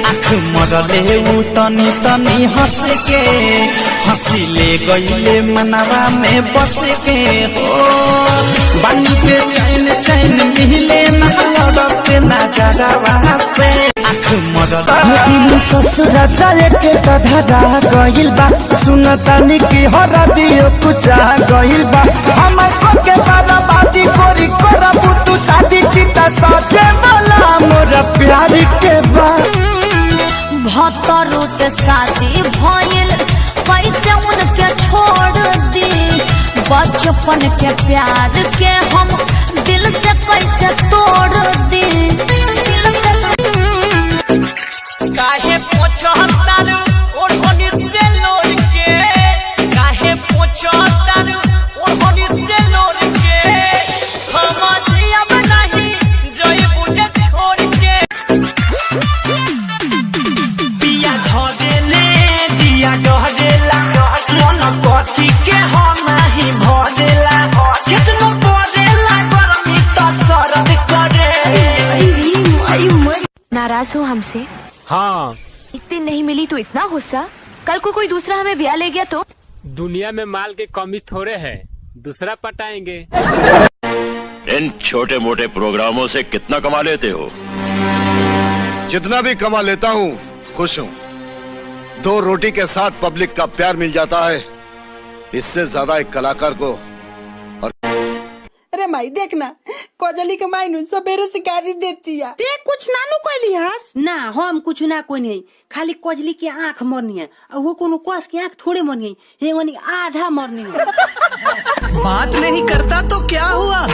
आँख मरले उ तनी तनी हंस के हंसिले गईले मनवा में बस के हो। बानी पे चैन चैन मिले ना लड़ते ना जरावा से। आँख मरले ससुरा जाए के धरा गइल बा, सुनतानी की हरा दियो कुचा गइल बा। हमर को के बर्बादी कोरी करबू तू शादी, चिता साचे वाला मोरा प्यार के बा। भतरू से शादी भइल कैसे उनके छोड़ दी, बचपन के प्यार के हम दिल से कैसे तोड़ दी। दिल से काहे पोछतारू ओढ़नी से लोर के, काहे पोछतारू ओढ़नी से लोर के, हम जियब नहीं जई बुझे छोड़ के। पिया धरेले जिया डरेला, मन कथी के हम नहीं भरेला, कितनो परेला गरमी त सरद करे। नाराज हो हमसे? हाँ। एक दिन नहीं मिली तो इतना गुस्सा, कल को कोई दूसरा हमें ब्याह ले गया तो? दुनिया में माल के कमी थोड़े है, दूसरा पटाएंगे। इन छोटे मोटे प्रोग्रामों से कितना कमा लेते हो? जितना भी कमा लेता हूँ खुश हूँ। दो रोटी के साथ पब्लिक का प्यार मिल जाता है, इससे ज्यादा एक कलाकार को और। अरे माई देखना कजली के माई नु सवेरे से गाली देती है। ते कुछ नानू कहली हस ना, हम कुछ ना कोई नहीं, खाली कजली के आंख मरनी है और वो कोनो कस के आंख थोड़े मरनी है, हेवनी आधा मरनी है। बात नहीं करता तो क्या हुआ,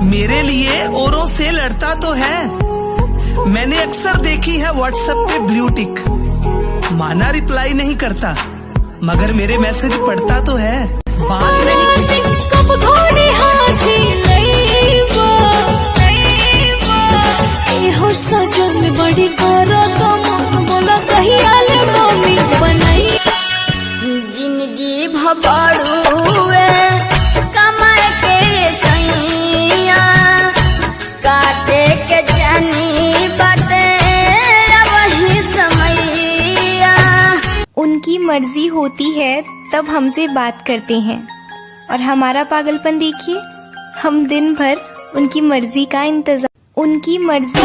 मेरे लिए औरों से लड़ता तो है। मैंने अक्सर देखी है व्हाट्सएप पे ब्लू टिक, माना रिप्लाई नहीं करता मगर मेरे मैसेज पढ़ता तो है। बात नहीं कब घोड़े हाथी लईबा, एहो सजन बड़ी करो तुम बोला कहिया ले मम्मी बनाई। जिंदगी भबड़ुए कमाए के सैया, काटे के जानी बाटे वही समैया। उनकी मर्जी होती है तब हमसे बात करते हैं, और हमारा पागलपन देखिए, हम दिन भर उनकी मर्जी का इंतजार, उनकी मर्जी।